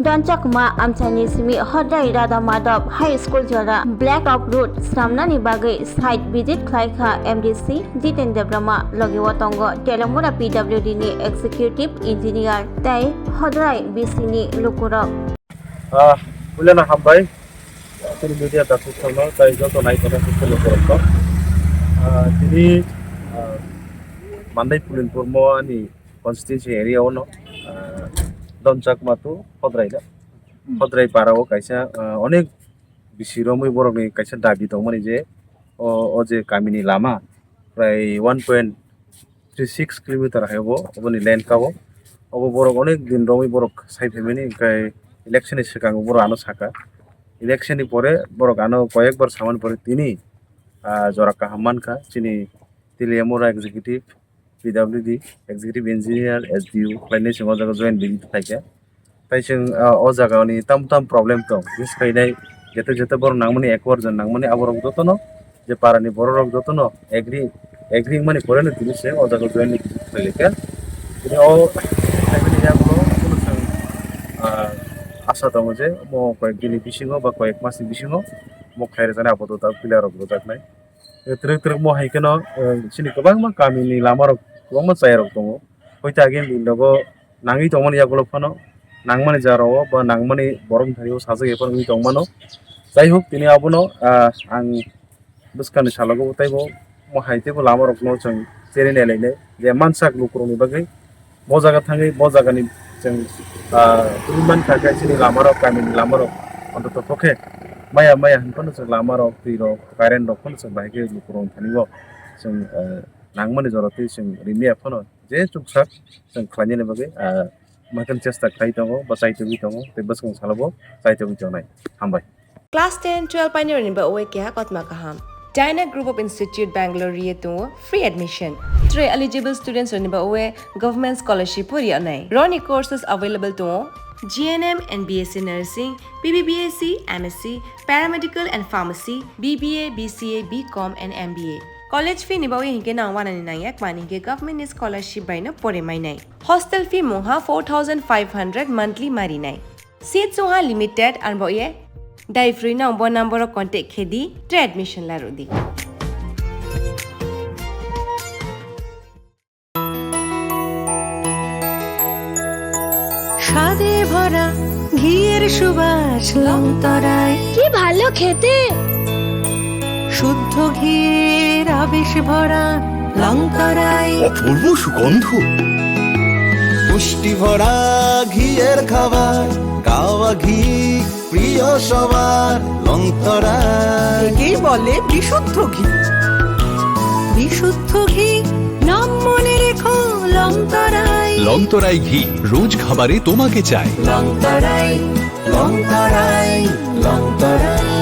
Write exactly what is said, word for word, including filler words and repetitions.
Donchakma amchaini simi Hodrai Radha Madhab High School jora Black Top Road swnamnani bagwi site visit khlai kha M D C Jiten Debbarma, logi o tongo Telamura P W D ni Executive Engineer tei Hodrai B C ni lukurok. Ah, puilano hambai. Chini media dakhuk tongno tei joto nai tongnai khe khulumkha rok. Ah, tini, ah, Mandai Pulin Purmo ani constituency area ono, ah, Donchakma to Hodrai da. Hmm. Hodrai para o kaisa, ah, onek bisi romwi borokni kaisa dabi tongmani je o, o je kamini lama prai one point three six kilometer hai obo, oboni length ka o. Obo borok onek din romwi borok sai phaimani, hwnkhe election ni swkang borok ano saka. Election ni pore borok ano koyekbar samani pore tini, ah, jora kaham mankha. Chini Teliamura executive, P W D, executive engineer, S D O khlainai chwng o jaga joint visit khlaikha. Tai chwng, ah, o jaga ni tam tam problem tong, bini swkang nai jete jete borok nangmani, accord jon nangmani, aborok jotono je para ni borok rok jotono agree, agree wngmani pore no tini se o jaga join ni khlai kha. Tini o khlaimani yagulo abono chwng, ah, asa tongo je mo koyek din ni bisingo ba koyek mas ni bisingo mo khlai rwjani apato ta pillar rok rwjaknai. Twrwk twrwk mo hai kheno, eh, chini kwbangma kami ni lama rok kwbangma chaya rok tongo. Hoi ta agini din rogo nangwi tongmani yagulo phano nangmani jora o ba nangmani borok ni thani o sajagwi phano wngwi tongmano. Jai hok tini abono, ah, ang bwskangni salogo teibo mo hai teibo lama rokno chwng cherwi nailainai je mansak lukurokni bagwi mo jaga thangwi mo jagani chwng, ah, tubui mankha khe chini lama rok, kamini lama rok ontoto khe maya maya hinphano chwng lama rok, twi rok, current rok phano chwng bahai khe lukurokni thani o chwng, ah, nangmani jora twi chwng rimya phano je chuksak chwng khlainani bagwi, ah, maikhe chesta khlai tongo, ba chaitogwi tongo, tei bwskang salobo chaitogwi tongnai. Hambai. Class ten, twelve painirokni ba oe keha kotma kaham. Dyna Group of Institute Bangalore ri tongo free admission. Tre eligible students rokni ba oe government scholarship pori anai. Roni courses available tongo G N M and B S C Nursing, B B B S C, M S C, Paramedical and Pharmacy, B B A, B C A, B Com and M B A. College fee ni bagwi hinkhe nang wanani nangya, kmani hinkhe government ni scholarship bai no pore mainai. Hostel fee mungha four thousand five hundred monthly marinai. Seat sungha limited, arbo ye dai free nang bo number o contact khe di, tre admission la rw di. স্বাদে ভরা ঘিয়ের সুবাস লংতরায়। কি ভালো খেতে। শুদ্ধ ঘিয়ের আবেশ ভরা লংতরায়। অপূর্ব সুগন্ধ। পুষ্টি ভরা ঘিয়ের খাবার, কাওয়া ঘি প্রিয় সবার, লংতরায়। একেই বলে বিশুদ্ধ ঘি। বিশুদ্ধ ঘি, নাম মনে রেখো, লংতরায়। লংতরায় ঘি, রোজ খাবারে তোমাকে চাই। লংতরায়, লংতরায়, লংতরায়।